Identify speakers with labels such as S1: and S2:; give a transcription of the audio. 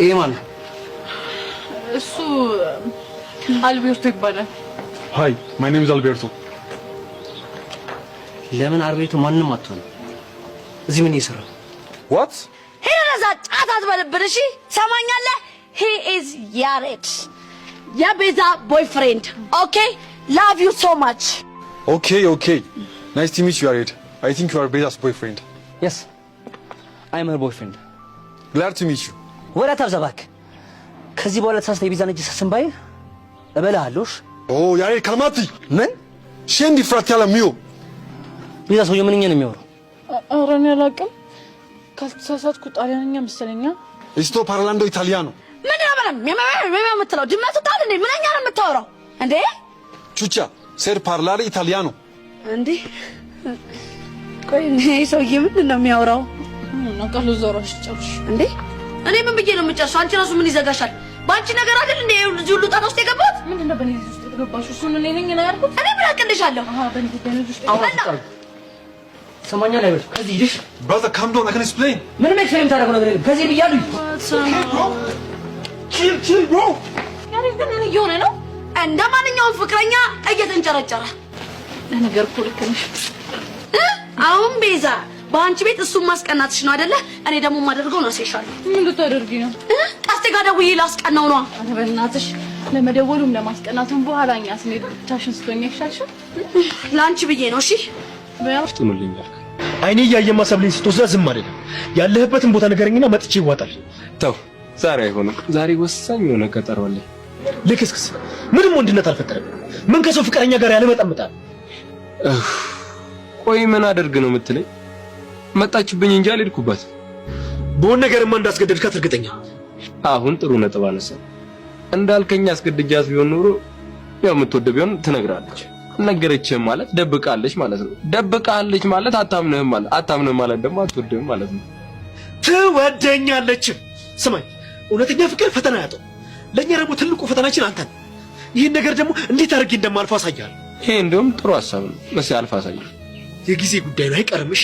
S1: ይሄ ማን ነው?
S2: እሱ አልቤርቶ ይባላል።
S3: Hi, my name is Alberto.
S1: ለምን አልቤርቶ ማንም አትሆንም? እዚህ ምን እየሰራ?
S3: What?
S4: ሄደህ እዛ ጫት አትበልብን። እሺ ሰማኛለህ? He is ያሬድ፣ የቤዛ boyfriend። Okay, love you so much.
S3: Okay. Nice to meet you, Yared. I think you are Beza's boyfriend.
S1: Yes, I'm her boyfriend.
S3: Glad to meet you.
S1: ወሬ አታብዛ እባክህ። ከዚህ በኋላ ተሳስተህ የቤዛን እጅ ስትስም ባይ እበልሃለሁ። እሺ?
S3: Oh, Yared, calmati.
S1: ምን?
S3: Scendi, fratello mio.
S1: ቤዛ፣ ሰውዬው ምንኛ ነው የሚያወራው?
S2: ኧረ እኔ አላውቅም። ካልተሳሳትኩ ጣሊያንኛ መሰለኛ።
S3: Sto parlando italiano.
S4: ምን ነው ምንም የምትለው? ድመቱ ታል እንዴ? ምንኛ ነው የምታወራው እንዴ?
S3: Ciuccia, said parlare italiano.
S4: እንዴ ቆይ፣ እኔ ሰውዬ ምንድን ነው የሚያወራው?
S2: ምን አውቃለሁ። እዛው እራስሽ ጨርሽ።
S4: እንዴ እኔ ምን ብዬ ነው የምጨርሰው? አንቺ ራሱ ምን ይዘጋሻል? በአንቺ ነገር አይደል እንዴ እዚህ ሁሉ ጣጣ ውስጥ የገባሁት?
S2: ምንድን ነው በእኔ ውስጥ የተገባሽው? እሱን እኔ ነኝ ነው ያልኩት?
S4: እኔ ምን አቅልሻለሁ?
S2: አሃ፣ በእኔ ጉዳይ ነው እዚህ ውስጥ።
S1: አሁን አትጣሉ። ትሰማኛለህ? አልቤርቶ፣ ከዚህ ሂድሽ።
S3: Brother, calm down. I can explain.
S1: ምንም explain የምታደርገው ነገር የለም። ከዚህ ብያለሁ።
S3: Bro. Chill, chill, bro.
S2: ያሬድ ግን ምን እየሆነ ነው?
S4: እንደ ማንኛውም ፍቅረኛ እየተንጨረጨረ።
S2: ለነገር እኮ ልክ ነሽ።
S4: እ? አሁን ቤዛ፣ በአንቺ ቤት እሱን ማስቀናትሽ ነው አይደለ? እኔ ደግሞ የማደርገውን አሳይሻለሁ።
S2: ምን ልታደርጊ ነው?
S4: እ? ቀስቴ ጋር ደውዬ ላስቀናው ነዋ።
S2: ኧረ በእናትሽ፣ ለመደወሉም ለማስቀናቱም በኋላ እኛ ስንሄድ ብቻሽን ስትሆኚ አይሻልሽም?
S4: ለአንቺ ብዬ ነው። እሺ።
S5: ፍጥኑልኝ አልክ።
S6: አይኔ እያየማ ሰብሌን ስትወስዳ ዝም አይደለም። ያለህበትን ቦታ ንገረኝና መጥቼ ይዋጣል።
S5: ተው፣ ዛሬ አይሆንም። ዛሬ ወሳኝ የሆነ ቀጠሮ አለኝ።
S6: ልክስክስ ምንም ወንድነት አልፈጠረም። ምን ከሰው ፍቅረኛ ጋር ያለመጠምጣል?
S5: ቆይ ምን አደርግ ነው የምትለኝ? መጣችብኝ እንጂ አልሄድኩባት።
S6: በሆነ ነገርማ እንዳስገደድካት እርግጠኛ።
S5: አሁን ጥሩ ነጥብ አነሳ። እንዳልከኝ አስገድጃት ቢሆን ኖሮ ያው የምትወደ ቢሆን ትነግራለች። ነገረችህም ማለት ደብቃለች ማለት ነው። ደብቃለች ማለት አታምንህም ማለት፣ አታምንህም ማለት ደግሞ አትወድህም ማለት ነው።
S6: ትወደኛለች። ስማኝ፣ እውነተኛ ፍቅር ፈተና ያጠው። ለእኛ ደግሞ ትልቁ ፈተናችን አንተ ነህ። ይህን ነገር ደግሞ እንዴት አድርጌ እንደማልፈው አሳያለሁ።
S5: ይሄ እንደውም ጥሩ ሀሳብ ነው። እስኪ አልፋ አሳየኝ።
S6: የጊዜ ጉዳይ ነው፣ አይቀርምሽ።